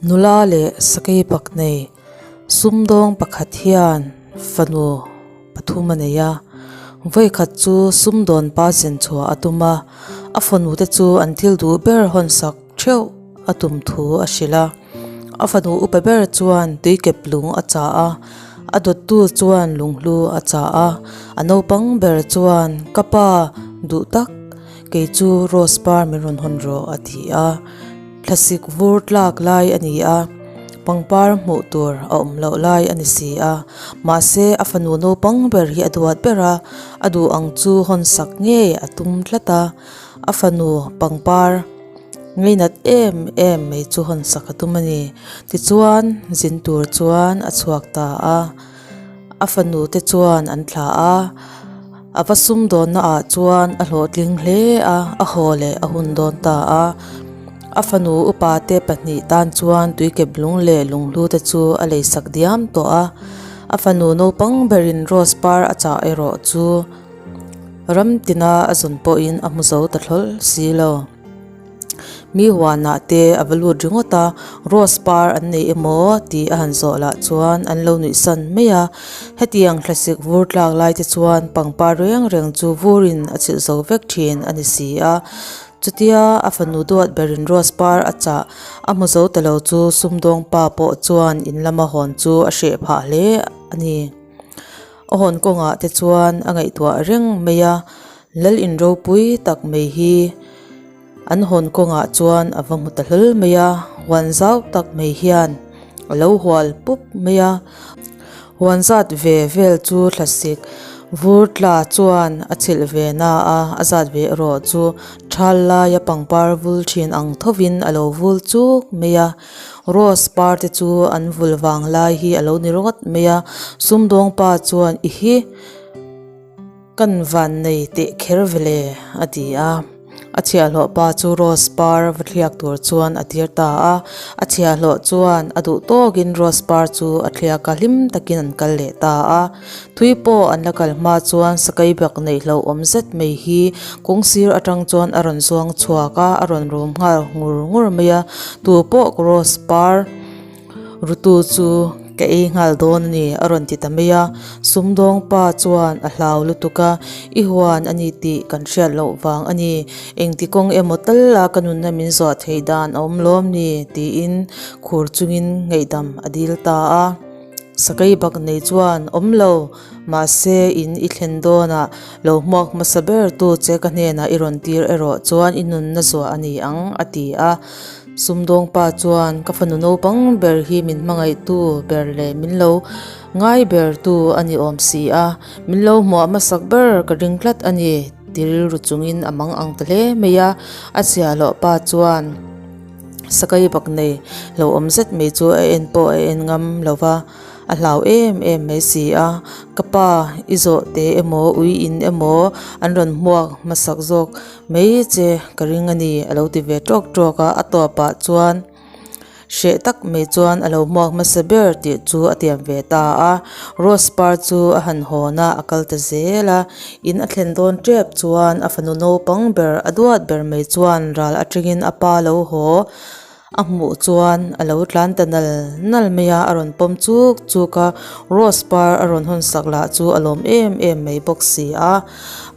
Nula leh sakei pak nei sumdawng pakhat hian fanu pathum a nei a, vawikhat chu sumdawn pa zen chhuah a tum a, a fanu te chu an thil duh ber hawn sak theuh a tum thu a hrilh a, a fanu upa ber chuan tuikep lung a chah a, a dawttu chuan lunghlu a chah a, a naupang ber chuan ka pa duh tak kei chu rose par min rawn hawn rawh a ti a. Thlasik vur tlak lai a ni a, pangpar hmuh tur a awm loh lai a ni si a, mahse a fanu naupang ber hi a duat ber a, a duh ang chu hawn sak ngei a tum tlat a, a fanu pangpar ngeinat em em mai chu hawn sak a tum a ni. Tichuan zin tur chuan a chhuak ta a, a fanu te chuan an thlah a, a va sumdawnna ah chuan a hlawhtling hle a, a haw leh a hun dawn ta a, a fanu upa te pahnih tan chuan tuikep lung leh lunghlu te chu a lei sak diam tawh a, a fanu naupang berin rose par a chah erawh chu ram tina a zawn pawhin a hmu zo ta thlawlh si lo. Mi huanah te a va lut ringawt a, rose par an nei emaw tih a han zawh lah chuan an lo nuih san mai a. Hetiang thlasik vur tlak lai te chuan pangpar reng reng chu vurin a chilh zo vek thin a ni si a. Chutia a fanu duat berin rose par a chah a hmu zo ta lo chu sumdawng pa pawh chuan in lama hawn chu a hreh phah hle a ni. A hawn kawngah te chuan a ngaihtuah reng mai a, Lal in ropui tak mai hi an hawn kawngah chuan a va hmu ta hlawl mai a, huan zau tak mai hian a lo hual pup mai a, huan zat ve vel chu thlasik vur tla chuan a chhilh ve na a, a zat ve erawh chu thal laia pangpar vul thin ang thovin a lo vul chuk mai a, rose par te chu an vul vang lai hi a lo ni ringawt mai a, sumdawng pa chuan i hi. Kan van nei teh kher vele a ti a, a chhiahhlawh pa chu rose par va thliak tur chuan a tir ta a, a chhiahhlawh chuan a duh tawkin rose par chu a thliak a, hlim takin an kal leh ta a. Thui pawh an la kal hma chuan sakai bak neih hlauhawm zet mai hi kawng sir atang chuan a rawn zuang chhuak a, a rawn rum nghal ngur ngur mai a, tu pawh rose par Rutu chu ka ei nghal dawn a ni a rawn ti ta mai a, sumdawng pa chuan a hlau lutuk a, i huan a ni tih kan hriat loh vang a ni, engti kawng emaw tal a ka nunna min zuah theih dan a awm lawm ni tiin khur chungin ngaihdam a dil ta a. Sakei bak nei chuan awm lo, mahse in i thlen dawnah lo hmuak hmasa ber tu che ka hnenah i rawn tir erawh chuan i nunna zuah a ni ang a ti a. Sumdawng pa chuan ka fanu naupang ber hi min hmangaihtu ber leh min lo ngai ber tu a ni awm si a, min lo hmuah hmasak ber ka ring tlat a ni ti rilru chungin a mang ang ta hle mai a, a chhiahhlawh pa chuan sakai bak nei lo awm zet mai chu a en pawh a en ngam lo va. A hlau em em mai si a, ka pa i zawh te emaw ui in emaw an rawn hmuak hmasak zawk mai che ka ring a ni a lo ti ve tawk tawk a, a tawpah chuan hreh tak mai chuan a lo hmuak hmasa ber tih chu a tiam ve ta a, rose par chu a han hawn a, a kal ta zel a, in a thlen dawn tep chuan a fanu naupang ber a duat ber mai chuan ral atangin a pa lo haw. A hmuh chuan a lo tlan ta nal nal mai a, a rawn pawm chuk chuk a, rose par a rawn hawn sak lah chu a lawm em em mai bawk si a,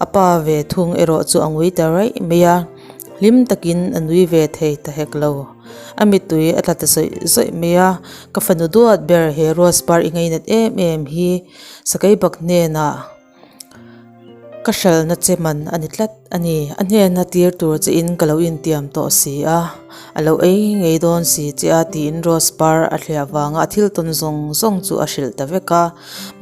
a pa ve thung erawh chu a ngui ta raih mai a, hlim takin a nui ve thei ta hek lo, a mittui a tla ta zawih zawih mai a, ka fanu duat ber he rose par i ngainat em em hi Sakeibak hnenah. Ka hralhna che man a ni tlat a ni. A hnena tir tur che in ka lo intiam tawh si a, a lo ei ngei dawn si che a tiin Rose par a thliah vanga a thil tawn zawng zawng chu a hrilh ta vek a.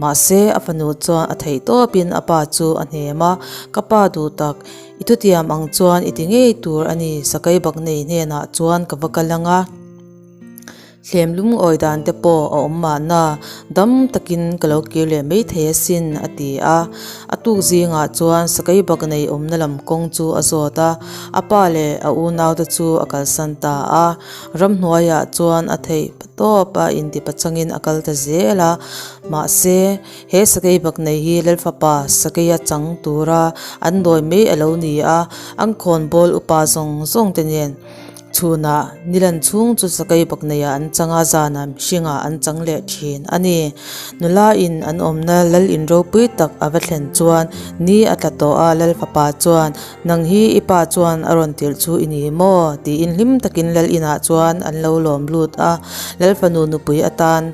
Mahse a fanu chuan a theih tawpin a pa chu a hnem a, Ka pa duh tak, i thutiam ang chuan i ti ngei tur a ni, Sakai Baknei hnenah chuan ka va kal ang a. Thlem lungawi dan te pawh a awm mahna, dam takin ka lo kir leh mai thei asin, a ti a. A tuk zingah chuan sakei bak nei awmna lam kawng chu a zawt a, a pa leh a unaute chu a kalsan ta a. Ramhnuaiah chuan a theih tawp a intipachangin a kal ta zel a. Mahse, he sakei bak nei hi Lalfapa sakeia chang tura an dawi mai a lo ni a, an khawnbawl upa zawng zawng te nen. Chhunah nilan chhung chu sakei bakneiah an chang a, zanah mihringah an chang leh thin a ni. Nula in an awmna lal in ropui tak a va thlen chuan ni a tla tawh a, lal fapa chuan, Nang hi i pa chuan a rawn tirh chu i ni maw? tiin hlim takin lal inah chuan an lo lawm lut a, lal fanu nupui atan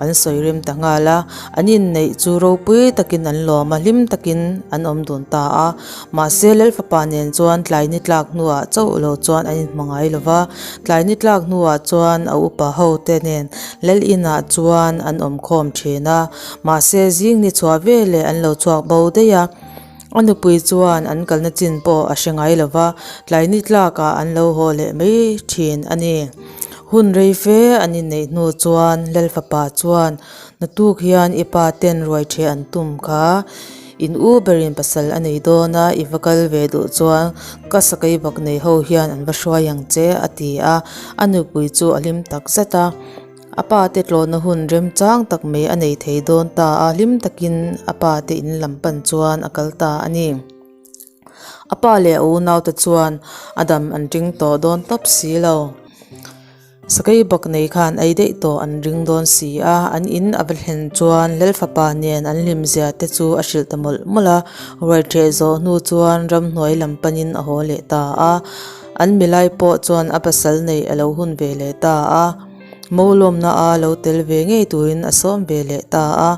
an sawi rem ta nghal a, an inneih chu ropui takin an lawm a, hlim takin an awm dun ta a. Mahse, lal fapa nen chuan tlai ni tlak hnuah chauh lo chuan an inhma ngai lo va, tlai ni tlak hnuah chuan a upa ho te nen lal inah chuan an awm khawm thin a, mahse zing ni chhuah veleh an lo chhuak bo daih a. A nupui chuan an kalna chin pawh a hre ngai lo va, tlai ni tlakah an lo haw leh mai thin a ni. Hun rei fe an inneih hnu chuan Lal fapa chuan, Naktuk hian i pa ten ruai ṭheh an tum kha, in u berin pasal a nei dawn a, i va kal ve duh chuan ka sakei bak nei ho hian an va hruai ang che, a ti a. A nupui chu a hlim tak zet a. A pa te tlawhna hun remchang tak mai a nei thei dawn ta a, hlim takin a pa te in lam pan chuan a kal ta a ni. A pa leh a unau te chuan a dam an ring tawh dawn tawp si lo. Sakei bak nei khan ei daih tawh an ring dawn si a, an in a va thlen chuan Lal fapa nen an hlim zia te chu a hrilh ta mawlh mawlh a, ruai ṭheh zawh hnu chuan ramhnuai lam panin a haw leh ta a. An milai pawh chuan a pasal neih a lo hun ve leh ta a. Molawmna a lo tel ve ngei turin a sawm ve leh ta a.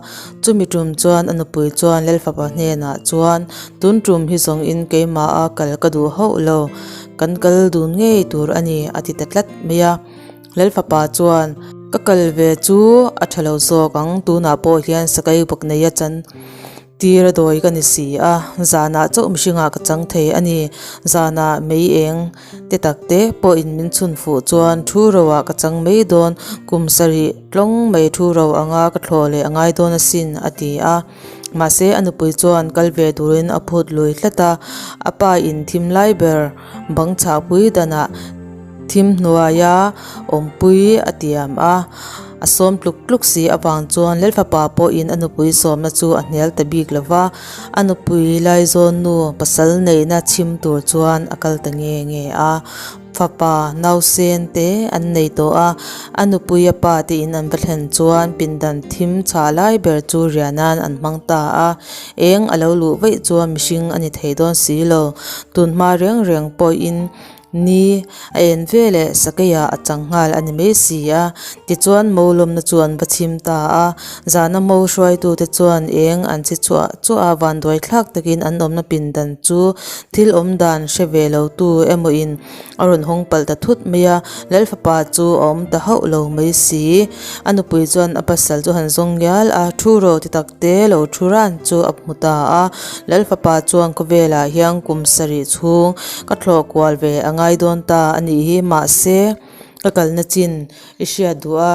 Chumi tum chuan a nupui chuan Lalfapa hnenah chuan, Tun tum hi zawng in keimah a kal ka duh hauh lo, kan kal dun ngei tur a ni, a ti ta tlat mai a. Lalfapa chuan, Ka kal ve chu a tha lo zawk ang, tunah pawh hian sakei bawk nei a chan. Tir a dawi ka ni si a, zanah chauh mihringah ka chang thei a ni. Zanah mei eng te tak te pawhin min chhun fuh chuan thu roah ka chang mai dawn, kum sarih tlawng mai thu ro anga ka thlawh leh a ngai dawn asin, a ti a. Mahse, a nupui chuan kal ve turin a phut lui tlat a, a pa in thim lai ber bang chhahpui danah thim hnuaia awmpui a tiam a. A sawm tluk tluk si avang chuan Lalfapa pawhin a nupui sawmna chu a hnial ta bik lo va, a nupui laizawn nu pasal neihna chhim tur chuan a kal ta nge nge a. Fapa nausen te an nei tawh a, a nupui a pa te in an va thlen chuan pindan thim chhah lai ber chu riah nan an hmang ta a, eng a lo luh vaih chuan mihring a ni thei dawn si lo. Tunhma reng reng pawhin Ni, a en ve leh sakeiah a chang nghal a ni mai si a. Tichuan mo lawmna chu an va chhim ta a. Zana mo hruaitute chuan eng an chhi chhuah chuah a, vanduai thlak takin an awmna pindan chu thil awm dan hre ve lo tu emaw in a rawn hawng palh ta thut mai a. Lal fapa chu a awm ta hauh lo mai si. A nupui chuan a pasal chu han zawng ngial a, thu ro ti tak te lo thu ran chu a hmu ta a. Lal fapa chuan khawvelah hian kum sarih chhung ka thlawh kual ve a ngai dawn ta a nih hi mahse ka kalna chin i hriat duh a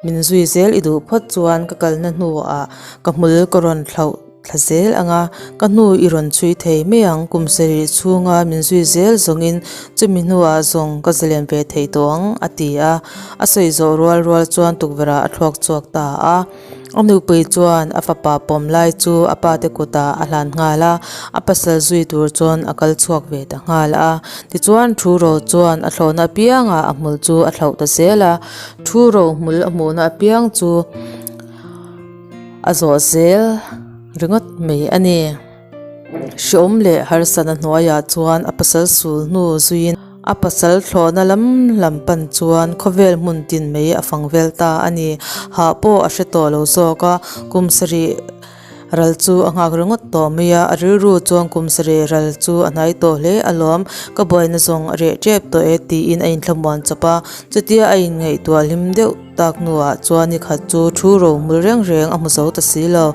min zui zel i duh phawt chuan ka kalna hnuah ka hmul ka rawn thlauh thla zel ang a ka hnu i rawn chhui thei mai ang kum sarih chhunga min zui zel zawngin chumi hnuah zawng ka zalen ve thei tawh ang a ti a a sawi zawh rual rual chuan tukverh ah a thluak chhuak ta a. A nupui chuan a fapa pawm lai chu a pate kutah a hlan nghal a, a pasal zui tur chuan a kal chhuak ve ta nghal a. Tichuan thu ro chuan a thlawhna apiangah a hmul chu a thlauh ta zel a, thu ro hmul a hmuhna apiang chu a zawh zel ringawt mai a ni. Hreawm leh harsatna hnuaiah chuan a pasal sul hnu zuiin a pasal thlawhna lam lam pan chuan khawvel hmun tin mai a fang vel ta a ni. Hah pawh a hre tawh lo zawk a, kum sarih ral chu a nghak ringawt tawh mai a, a rilru chuan kum sarih ral chu a hnai tawh hle alawm, ka buaina zawng a reh tep tawh e tiin a inthlamuan chawp a, chutia a inngaihtuah hlim deuh. Tak hnuah chuan ni khat chu thu rohmul reng reng a hmu zo ta si lo.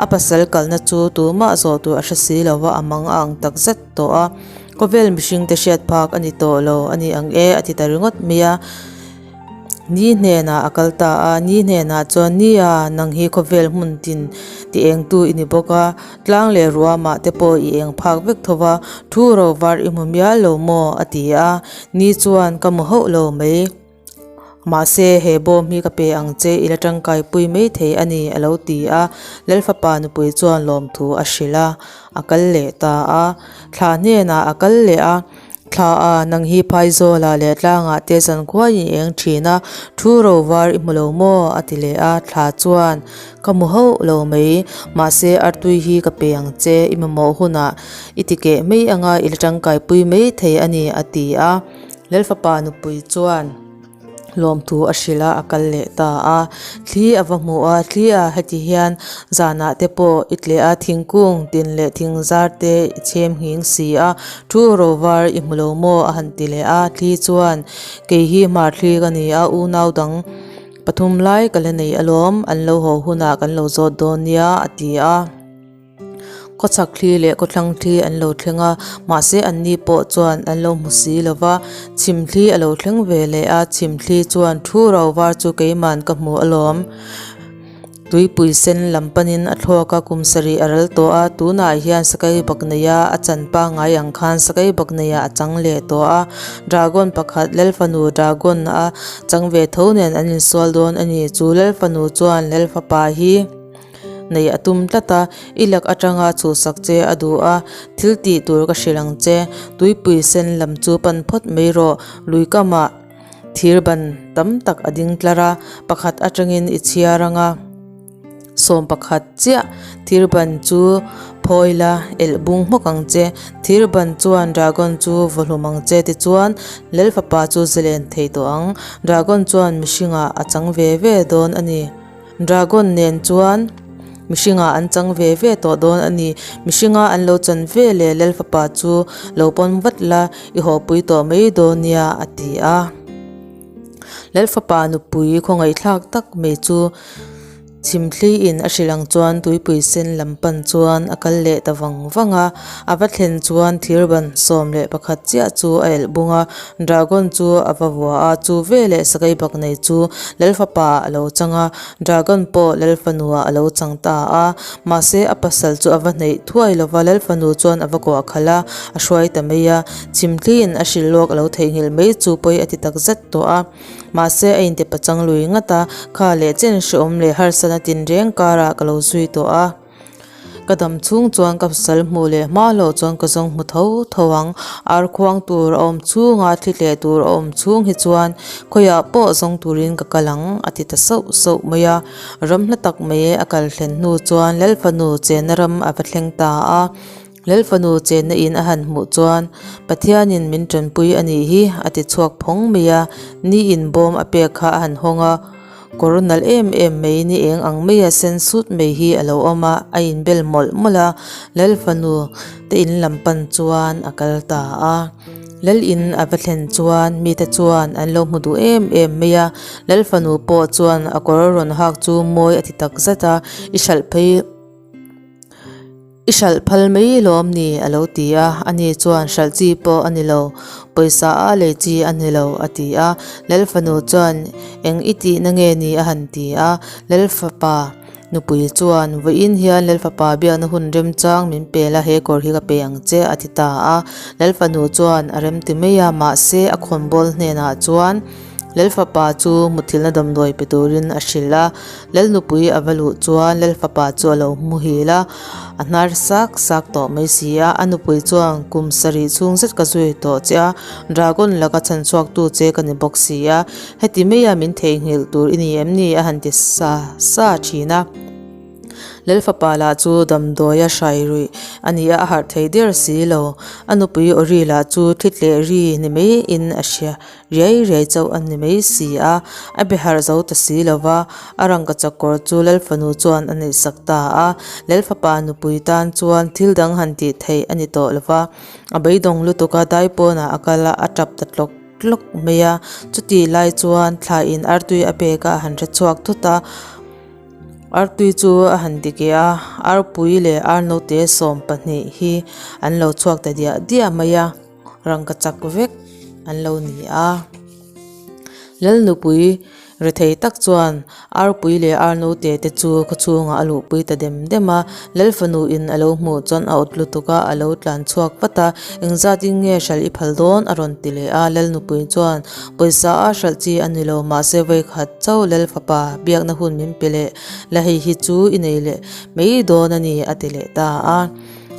A pasal kalna chu tumah zawh tur a hre si lo va, a mang a ang tak zet tawh a. Khawvel mihring te hriat phak a ni tawh lo a ni ang e a ti ta ringawt mai a. Ni hnenah a kal ta a, ni hnenah chuan Nia, nang hi khawvel hmun tin ti engtu i ni bawk a, tlang leh ruamah te pawh i eng phak vek tho va, thu ro var i hmu mial lo maw? a ti a. Ni chuan ka hmu hauh lo mai. Mahse, he bawm hi ka pe ang che, i la tangkai pui mai thei a ni, a lo ti a. Lalfapa nupui chuan lawmthu a hrilh a, a kal leh ta a. Thla hnenah a kal leh a. Thla a, nang hi Phaizawla leh tlangah te zankhuai i eng thin a, thu ro var i hmu lo maw? a ti leh a, thla chuan, Ka hmu hauh lo mai, mahse artui hi ka pe ang che, i mamawh hunah i ti keh mai anga i la tangkaipui mai thei a ni, a ti a. Lalfapa nupui chuan. Lawmthu a hrilh a, a kal leh ta a. Thli a va hmu a, thli ah heti hian zanah te pawh i tleh a, thingkung tin leh thing zar te i chhem nghing si a, thu ro var i hmu lo maw a han ti leh a. Thli chuan, Kei hi hmar thli ka ni a, unau dang pathum lai ka la nei alawm, an lo haw hunah kan lo zawt dawn nia a ti a. Khawchhak thli leh khawthlang thli an lo thleng a, mahse anni pawh chuan an lo hmu si lo va. Chhim thli a lo thleng ve leh a, chhim thli chuan thu ro var chu keiman ka hmu alawm. Tuipui sen lam panin a thlawk a, kum sarih a ral tawh a, tunah hian sakei bak neia a chan pangngai ang khan sakei bak neiah a chang leh tawh a. Dragon pakhat Lalfanu Dragon a chang ve tho nen an insual dawn a ni. Chu Lalfanu chuan Lalfapa hi. Nei a tum tlat a, i lak atanga chhuhsak che a duh a, thil tih tur ka hrilh ang che. Tuipui sen lam chu pan phawt mai rawh, lui kamah thir ban tam tak a ding tlar a, pakhat atangin i chhiar ang a, sawm pakhat chiah thir ban chu phawi la, elh bung hmawk ang che. Thir ban chuan dragon chu vaw hlum ang che tichuan Lalfapa chu zalen thei tawh ang. Dragon chuan mihringah a chang ve ve dawn a ni. Dragon nen chuan mihringah an chang ve ve tawh dawn a ni. Mihringa an lo chan ve leh Lalfapa chu lo pawn vat la, i hawpui tawh mai dawn nia a ti a. Lalfapa nupui khawngaihthlak tak mai chu chhimthliin a hrilh ang chuan tuipui sen lam pan chuan a kal leh ta vang vang a. A va thlen chuan thirban 11 chiah chu a elh bung a, Dragon chu a va vua a, chu veleh Sakeibak nei chu Lalfapa a lo chang a, Dragon pawh Lalfanua a lo chang ta a. Mahse a pasal chu a va hneih thuai lo va, Lalfanu chuan a va kuah khalh a, a hruai ta mai a. Chhimthliin a hrilh lawk a lo theihnghilh mai chu pawi a ti tak zet tawh a. Mahse a inte pachang lui ngat a, kha leh chen hrehawm leh harsatna tinreng karah ka lo zui tawh a. Ka dam chhung chuan ka pasal hmuh leh hma loh chuan ka zawng hmu tho tho ang. Ar khuang tur a awm chhunga thli tleh tur a awm chhung hi chuan khawiah pawh zawng turin ka kal ang a ti ta sauh sauh mai a. Ram hla tak mai a kal thlen hnu chuan Lalfanu chenna ram a va thleng ta a. Lalfanu chenna in a han hmuh chuan Pathianin min tanpui a nih hi a ti chhuak phawng mai a. Ni in bawm a pek kha a han hawng a. Kawr nalh em em mai ni eng ang maia sen sut mai hi a lo awm a, a inbel mawlh mawlh a, Lal fanu te in lam pan chuan a kal ta a. Lal in a va thlen chuan mite chuan an lo hmu duh em em mai a, Lal fanu pawh chuan a kawr rawn hak chu mawi a ti tak zet a, i hralh phei. I hralh phal mai lawm ni? a lo ti a, ani chuan hralh chi pawh a ni lo, pawisa a lei chi a ni lo a ti a. Lalfanu chuan eng i tihna nge ni a han ti a, Lalfapa nupui chuan vawiin hian Lalfapa biakna hun remchang min pe la he kawr hi ka pe ang che a ti ta a. Lalfanu chuan a rem ti mai a, mahse a khawnbawl hnenah chuan Lalfapa chu muthilhna damdawi pe turin a hrilh a, Lalnupui a va luh chuan Lalfapa chu a lo muhil a, a hnar sak sak tawh mai si a. A nupui chuan kum sarih chhung zet ka zui tawh che a, Dragon laka chhan chhuaktu che ka ni bawk si a, heti maia min theihnghilh tur i ni em ni? a han ti sa sa thin a. Lalfapa lah chu damdawia hrai ruih a ni a, a harh thei der si lo. A nupui Ori lah chu thi tleh ri ni maiin a hria. Riai riai chauh a ni mai si a, a be harh zo ta si lo va, a rangkachak kawr chu Lalfanu chuan a neihsak ta a. Lalfapa nupui tan chuan thil dang han tih theih a ni tawh lo va, a beidawng lutuk a, daipawnah a kal a, a tap ta tlawk tlawk mai a. Chutih lai chuan thlaiin artui a pek a, a han hre chhuak thut a. Artui chu a han ti keh a, arpui leh arnote 12 hi an lo chhuak ta diah diah mai a. Rangkachak vek an lo ni a. Lalnupui rethei tak chuan arpui leh arnote te chu khawchhungah a luhpui ta dem dem a. Lalfanu in a lo hmuh chuan a awt lutuk a, a lo tlan chhuak vat a. Engzatin nge hralh i phal dawn? a rawn ti leh a. Lalnupui chuan pawisa a hralh chi a ni lo, mahse vawikhat chauh Lalfapa biakna hun min pe leh la hei hi chu i nei leh mai dawn a ni a ti leh ta a.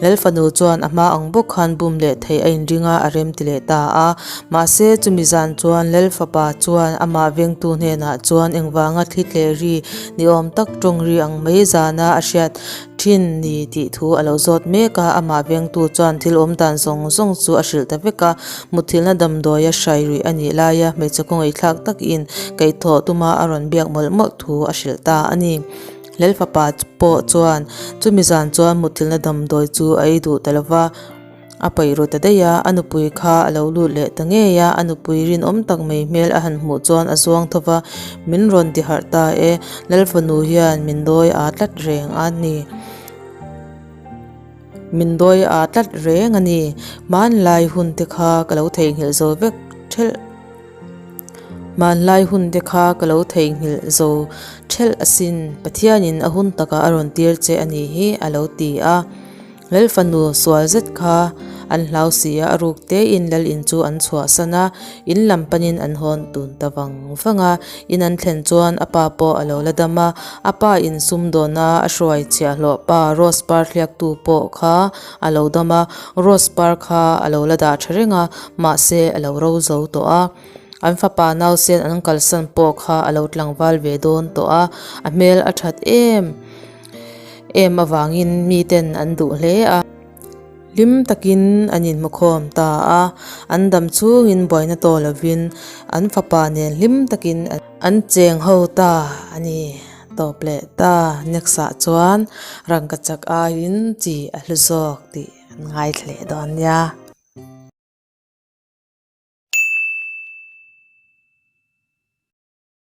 Lal fanu chuan a hma ang bawk khan bum leh theih a inring a, a rem ti leh ta a. Mahse, chumi zan chuan Lal fapa chuan amah vengtu hnenah chuan engvanga thli tleh ri ni awm tak tawng ri ang mai zana a hriat thin ni tih thu a lo zawt mek a. Amah vengtu chuan thil awm dan zawng zawng chu a hrilh ta vek a. Mutthilhna damdawia hrai ruih a nih laia hmeichhe kawngaihthlak takin kaihthawh tuma a rawn biak mawlh mawlh thu a hrilh ta a ni. Lal fapa pawh chuan chumi zan chuan mutthilhna damdawi chu a ei duh ta lo va, a paih ru ta daih a, a nupui kha a lo lut leh ta ngei a, a nupui rinawm tak mai hmel a han hmuh chuan a zuang tho va, Min rawn ti harh ta e, Lal fanu hian min dawi aa tlat reng a ni. Min dawi aa tlat reng a ni. Hmanlai hun te kha ka lo theihnghilh zo vek thelh. Hmanlai hun te kha ka lo theihnghilh zo thelh asin. Pathianin a hun takah a rawn tir che a nih hi a lo ti a. Lal fanu sual zet kha an hlau si a, a ruk tein lal in chu an chhuahsan a, in lam panin an hawn tun ta vang vang a. In an thlen chuan a pa pawh a lo la dam a, a pa in sumdawna a hruai chhiahhlawh pa Rose par hliaktu pawh kha a lo dam a, Rose par kha a lo la dah tha reng a, mahse a lo ro zo tawh a. An fapa nausen an kalsan pawh kha a lo tlangval ve dawn tawh a, a hmel a that em em avangin miten an duh hle a. Hlim takin an inhmukhawm ta a, an dam chungin buaina tawh lovin an fapa nen hlim takin an cheng ho ta a ni. Tawp leh ta, next ah chuan rangkachak aiin chi a hlu zawk tih an ngaithla leh dawn nia.